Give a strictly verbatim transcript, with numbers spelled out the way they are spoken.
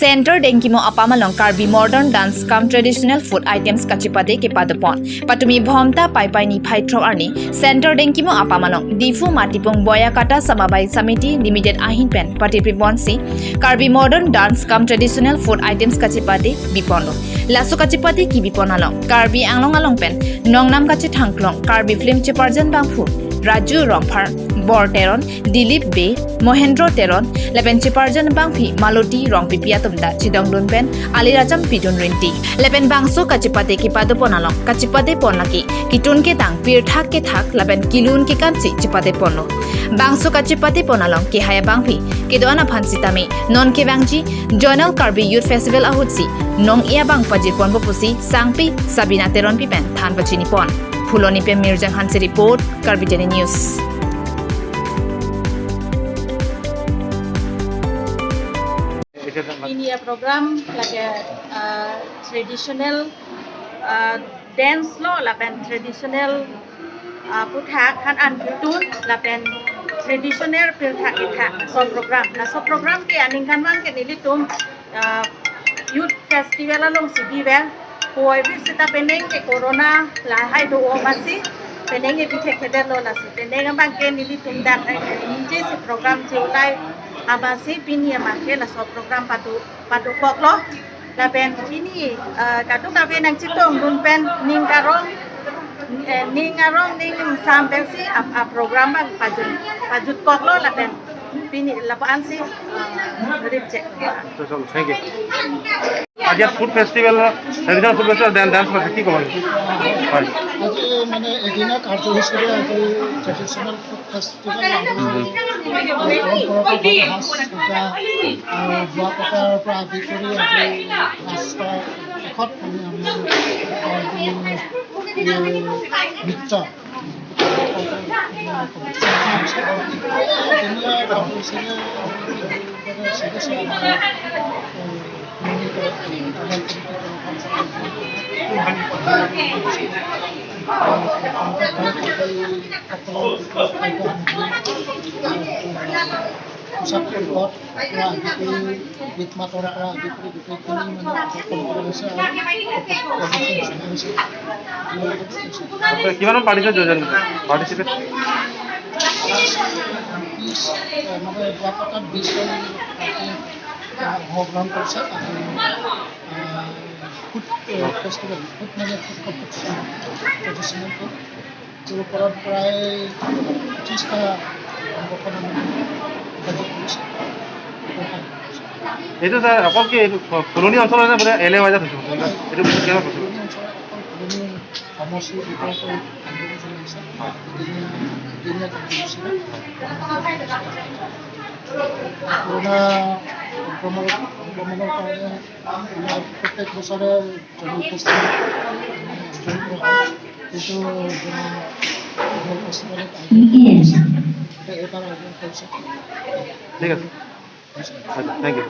Center Dengkimo apam along Karbi modern dance cum traditional food items kachepate kepadopon. Patumi Bhomta Paipai niphai throk arni Center Dengkimo apam along Diphu Matipung Boyakata Sababai Samiti Limited ahin pen patipri ponsi Karbi modern dance cum traditional food items kachepate biponlo. Laso kachepate kibipon along Karbi Anglong along pen nongnam kachethang klong Karbi film cheparjan bangphu Raju Rongphar, Bor Teron, Dilip Bey, Mohendro Teron, lapen cheparjan bangpi Maloti Rongpipi atum ta chedongdun pen aliracham pidun rinti. Lapen bangso kachepate kepadopon along kachepate pon lake ketun ketang pirthak kethak lapen kelun kekansi chepate ponlo. Bangso kachepate pon along kehai abangpi kedo-an aphan sitame non kevangji Zonal Karbi Youth Festival ahutsi nong-e abang pajir ponpo pusi sangpi Sabina Teronpi pen than pachini pon. Phuloni pen Mirjang Hanse report, Karbi Daily News. Pini a-program lake, uh, traditional, uh, dance lo lapen traditional, uh, aphuthak han an ketun lapen traditional pirthak kethak laso program. Laso program ke aningkanvang ke nelitum, uh, youth festival alongsi biver. Puvoiphit seta penang ke corona lahai do amatsi penang ke bithekthe detlo, lasi penang abang ke nelitum dak ai nijesi program cheulai amatsi pini abang ke laso program pado padokoklo. Lapen pini, eh, kadokave nangchetongdun pen ning karong, eh, ning arong ning ingsam pensi a, a-program abang pajut, pajutkoklo lapen pini lapu-ansi, eh, rip chek. So, so, thank you. আজি ইয়াত food festival, ৰেভিজন food festival ডেন-, ডেন্স কৰিছে, কি ক'ব? হয়। আজি মানে এদিনীয়া কাৰ্যসূচীৰে আজি ট্ৰেডিশ্যনেল ফুড ফেষ্টিভেল, আমাৰ পৰম্পৰাগত সাজ সজ্জা আৰু বোৱা কটাৰ পৰা আদি কৰি আজি ৰাস্তা কাষত মানে আমাৰ, আহ, এই নৃত্য কিমান পাৰ্টিচিপেট, জইন কৰিছে? পাৰ্টিচিপেট? বিশ, এ, মানে, বোৱা কটাত বিশ জন পাৰ্টি, আ, অংশগ্ৰহণ কৰিছে। আজি, আ, ফুড, এ, ফেষ্টিভেল, ফুড মানে ফুড কম্পিটিশ্যন, ট্ৰেডিশ্যনেল ফুড। ওপৰত প্ৰায় পঁচিছটা সংগঠন আমি যোগাযোগ কৰিছে। এইটো ছাৰ, অকল কি এইটো ফ-, ফুলনি অঞ্চলৰ নে বোলে এৰিয়া ৱাইজত হৈছে? এইটো কিহৰ বস্তু? ফুলনি অঞ্চলত অকল ফুলনি সমষ্টিৰ ভিতৰতে আনিব বিচাৰিছে। হয়। এদিনীয়া, এদিনীয়া কাৰ্যসূচী। কৰোণা সংক্ৰমণৰ, সংক্ৰমণৰ কাৰণে আমাৰ প্ৰত্যেক বছৰে জনগোষ্ঠী আয়োজন কৰা হয়। কিন্তু জনগোষ্ঠী মানে আয়োজন কৰিছে। এইবাৰ আয়োজন কৰিছে। ঠিক আছে। হয়, থেংক ইউ।